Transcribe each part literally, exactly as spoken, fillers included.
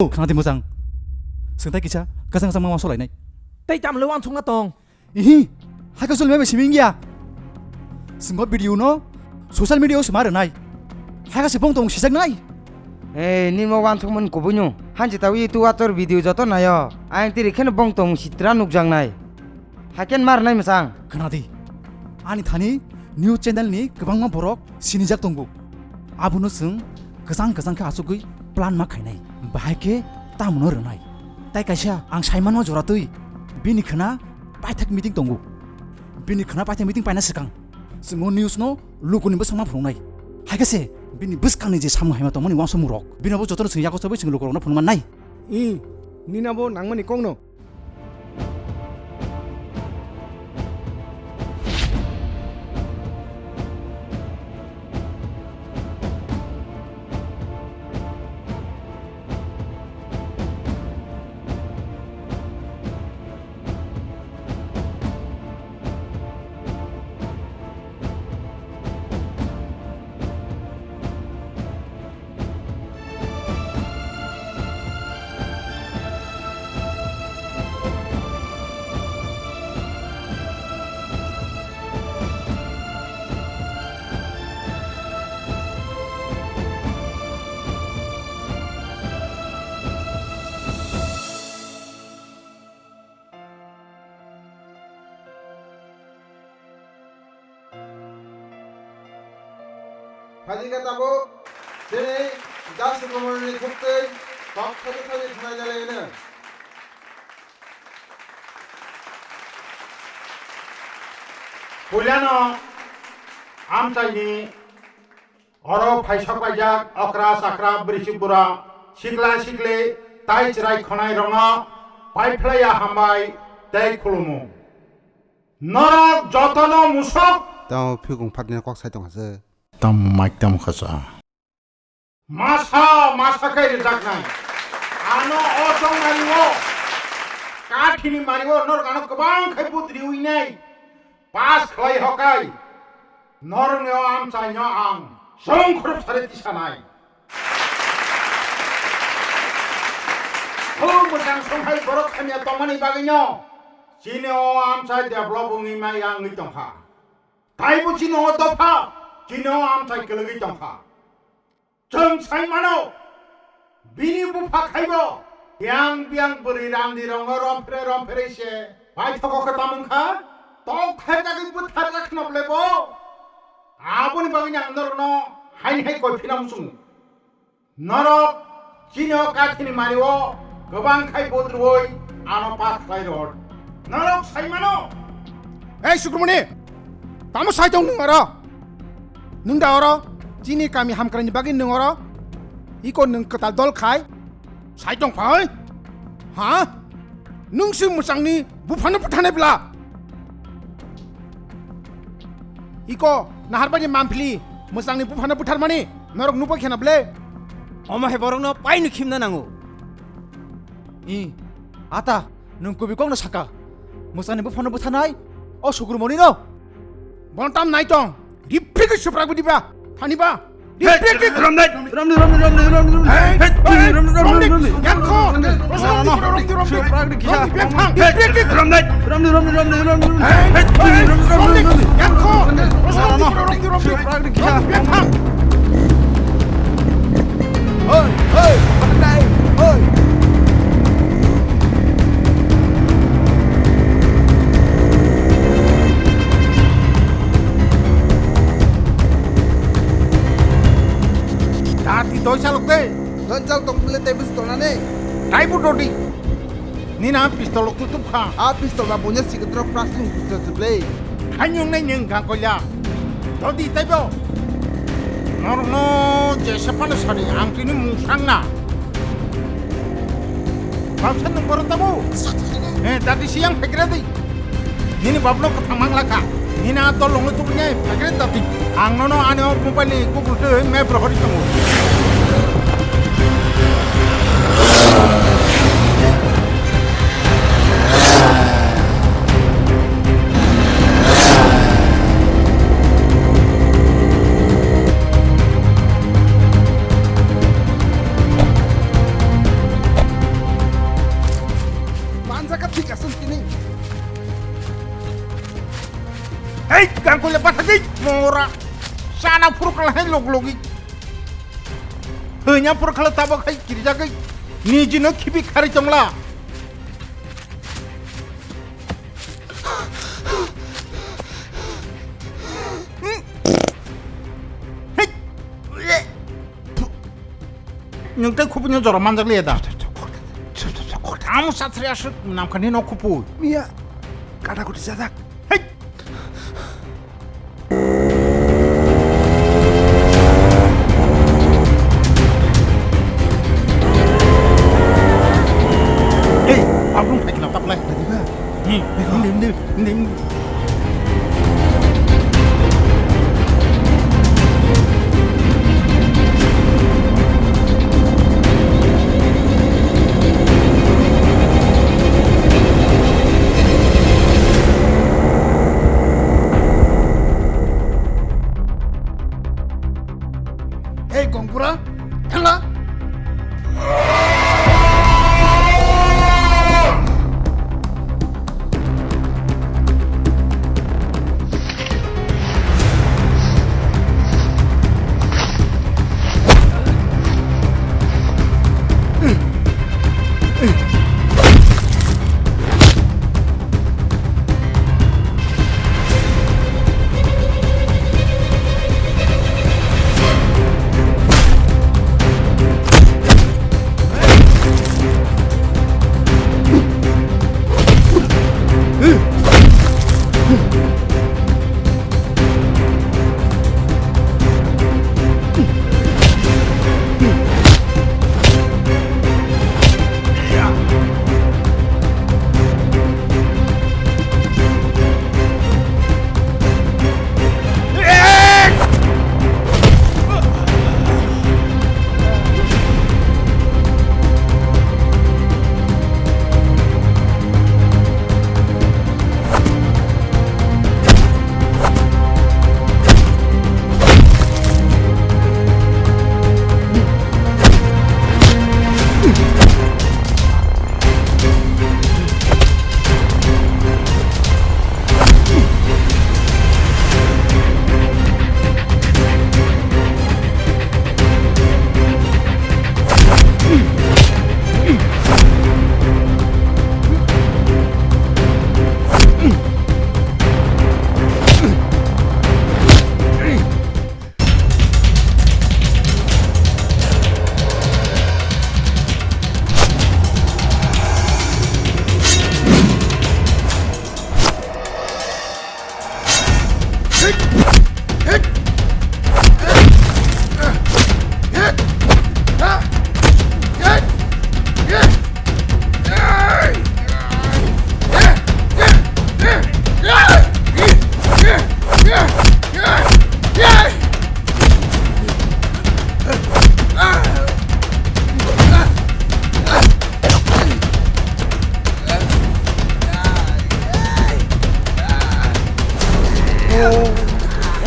O, khna di mojang. Swng tai kisa, kasang kasang ma solainai. Tei tamle wansukna tong. Ihi, hai ka sulmai bai simi wngya. Swngbo video no social media o swma rwnai. Hai ka se bong tong sijaknai. Ei, nimo wansukmani kubui no. Hanji tawi tu ator video joto nayo. Ang tiri kheno bong tong sitra nukjaknai. Haikhe ma rwnai mwchang. Khna di, ani thani news channel ni kwbangma borok sinijak tongo. Abono chwng kwchang kwchang khe achugwi plan ma khainai. Bahai khe tamono rwnai. Tai kaisa ang saimanma jora twi bini khna paithak meeting tongo. Bini khna paithak meeting paina swkang chwng o news no lukuni bwskango phunuknai. Haikhe se bini bwskangni je samung haima tongmani uansukmung rok, bini abo jotono chwng yago chobwi chwng lukurokno phunukmannai. I, nini abo nangmani kokno. Phaidi khe tabuk chini Das Subrahmanyani thuktwi kok thani thani thunai jalai hwno. Puilano amchaini oro phaisok paijak okra chakra bwrwi bura sikla sikli tai chwrai khonai rokno paiphlaiya hambai tei khulumu. Norok jotono musok. Tamo phikung phatni kok sai tongkha se. Tamo mic tamo khacha. Masa, masa khe rijaknai. Ano o chongmani o, kathini mani o, norok ano kwbang khai but riwi nai. Pass khlai hokai. Norokni o amchaino ang songkhorop sari tisanai. Khulum bwsang songkhai borok hamya tongmani bagwino chini o amchai develop wngwi mai wngwi tongkha. Taibo chini o dopha, chini o amchai kwlwgwi tongkha. Chwng sai mano, bini bupha khaibo biyang biyang bwrwi randi rokno romphere romphere se paithogo khe tamung kha, tok khaijagwi bwtharjak kheno bwlai bo. Aboni bagwino ang norokno haini hai koi phina muchungo. Norok chini o kathini mani o kwbang khai bodrwoi ano pass khlai rw. Norok sai mano. Ei Sukrumoni, tamo sai tong nwng oro? Nwng da oro chini kami hamkraini bagwi nwng oro iko nwng kwtal dol khai sai tong phai? Ha? Nwng se mwchangni buphano buthanai bla? Iko naharbaini mamphli mwchangni buphano butharmani norok nukbai kheno ble? Omo hai borokno paino khimna nango. I, ata, nwng kubui kokno saka. Mwchangni buphano buthanai o Sukrumoni no. Bono tam nai tong. Riphri khe suprak bidi ba. Thani ba. Riphri khe. Ramdai, ramdai, ramdai, ramdai, ramdai. Hey, hey, ramdai, ramdai, ramdai, ramdai. Yang kho. Ramdai, ramdai, ramdai, ramdai. Suprak di kisa. Ramdai, ramdai, ramdai, ramdai. Ramdai, ramdai, ramdai, ramdai. Hey, hey, ramdai, ramdai, ramdai. Yang kho. Ramdai, ramdai, ramdai, ramdai. Suprak di kisa. Ramdai, ramdai. Hoi, hoi, pandai, hoi. Dati doi salok de. Doi salok tong bile tei bus tonane. Tai bu dodi. Nini a pistol rok tutup kha. A pistol ba bunya sikit rok plastik pistol tuple. Hanyung nai neng gang koila. Dodi taibo. Norokno jesa phano sadi ang tini mung sangna. Bapsa nung borok tabo. Eh, dadi siyang phekre di. Nini babno kwthang mang lakha. Nini a dol longo tubunai phekre dadi. Ang nono ani o mobile ni Google Pay map rohori tongo. Ei, gangkole basa di, mora. Sana phuru kala hai log logi. Hanya phuru kala tabak hai kirjagwi. Niji no khibi khari chongla. Hey. Nwng tei khupui no jora manjak liya da? Amo sathri aswk namkha ni no khupui. Miya, kata koti sajak. Hey! Hey, abrung khai khna taplai. Tadi ba? Hmm, hindi, hindi, hindi, hindi. Ei, Gongpura, thangla.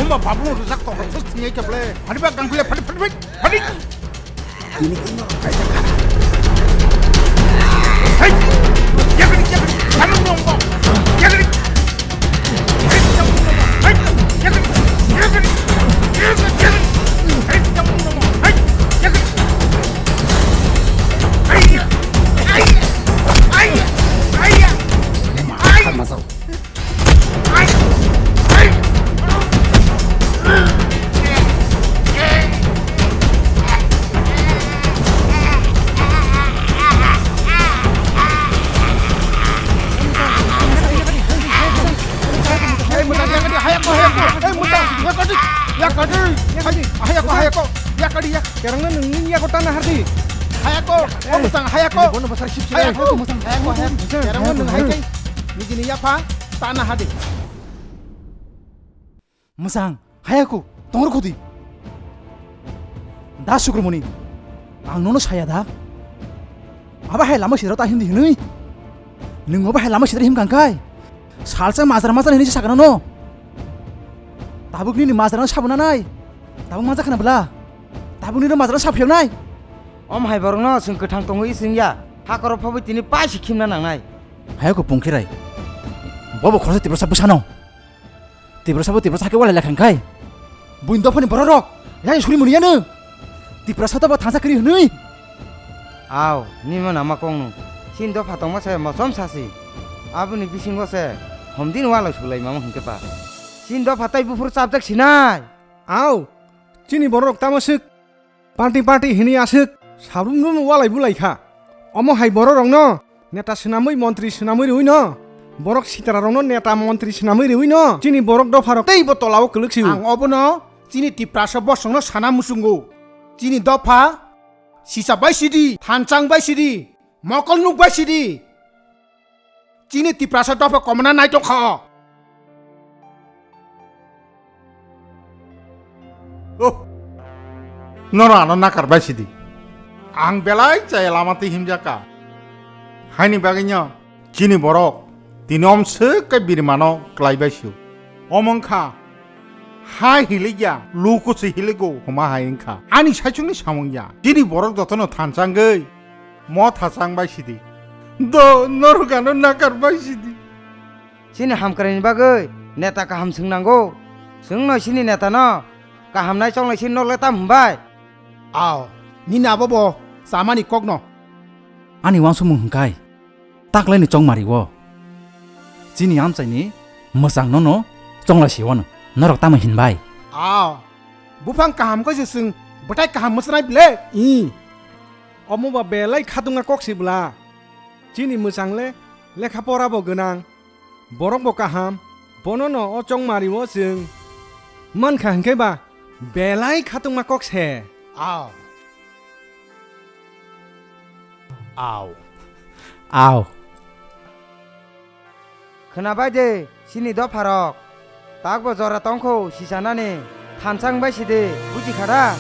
Oma babu rwjak tong rok thus thung ya kable. Phani ba gang kule phani phani phani. Phani. Ini kan mau kayak. Hei. Ya kali ya kali. Kamu dong kok. Ya kali. Hei, ya kali. Ya kali. Ya kali. Ya kali. Hei, ya kali. Hei, ya kali. Hei, ya. Hei, ya. Hei, ya. Hei, ya. Hei, ya. Hei. Masuk. Ei, mwchang, yakadi, hayako, hayako. Ei, mwchang, yakadi, yakadi. Hayako, hayako, yakadi, yak. Kerangno nungni yago tana hardi. Hayako, o mwchang, hayako. Bono basar sip sip. Hayako, hayako, hayako. Kerangno nung hai kai. Nijini yapha tana hardi. Mwchang, hayako, tongro khudi. Da Sukramoni, ang nono saya da. Aba hai lama sira ta hindi hinui. Nung aba hai lama sira him kangkai. Salsa majra majra hinui sakana no. Tabuk nini majra no sabuna nai. Tabuk majra khana bla. Tabuk nini majra no saphiok nai. Om hai borok no sing kwthang tongwi sing ya. Hakoro phobwi tini paisi khimna nangnai. Hayako pungkhirai. Bobo khorsa tiprasa bwsano. Tiprasa bo Tiprasa khe walai lekha khai. Buini dophani borok rok, yang suri muni yanu. Tiprasa to bo thansa kri hwnwi. Aw, nima nama kongnu. Chini dopha tongma se mosom sasi. Aboni bisingo se homdin walai sulai mama hwnkhe pa. Chini dopha tai buphuru chapjak sinai. Aw, chini borok tamo swk. Party party hini aswk sabrum rum walai bulai kha. Omo hai borok rokno neta swnamwi montri swnamwi rwino. Borok sitra rokno neta montri swnamwi rwino. Chini borok dopha rok tei bo tolao kwlwk sio. Ang obono chini Tiprasa bosongno sana muchungo. Chini dopha sisa bai sidi, thanchang bai sidi. Mokol nuk bai sidi. Chini Tiprasa dopha komna nai tong kha. Oh. Nora ano nakar bai sidi. Ang belai chaya lama twi himjaka. Haini bagwino chini borok tini omswk khe birimano klai bai sio. Omo wngkha, hai hilikya, luku se hiligo huma hai wngkha. Ani saichungni samung ya. Chini borok jotono thanchangwi mo thachang bai sidi. Do norok ano nakar bai sidi. Chini hamkraini bagwi neta kaham swngnango. Chwngno chini netano kaham nai chonglai chini nok le tam hwnbai? Ao, nini abo bo chamani kokno. Ani wansukmung hwnkhai. Taklaini chongmari o. Chini amchaini mwchang nono chonglai si wano. Norok tamo hinbai? Ao. Buphang kaham khe se chwng bwtai kaham mwswnai bile? I. Omo ba belai khatungma kok si bwla. Chini mwchang le lekha pora bo gwnang. Borok bo kaham. Bono no o chongmari o chwng mankha hwnkhe ba belai khatungma kok se. Ao. Ao. Ao. Khwnabai de, chini dopharok. Takbo jora tongkho sichanani. Thansa wngbai sidi, buji kha da?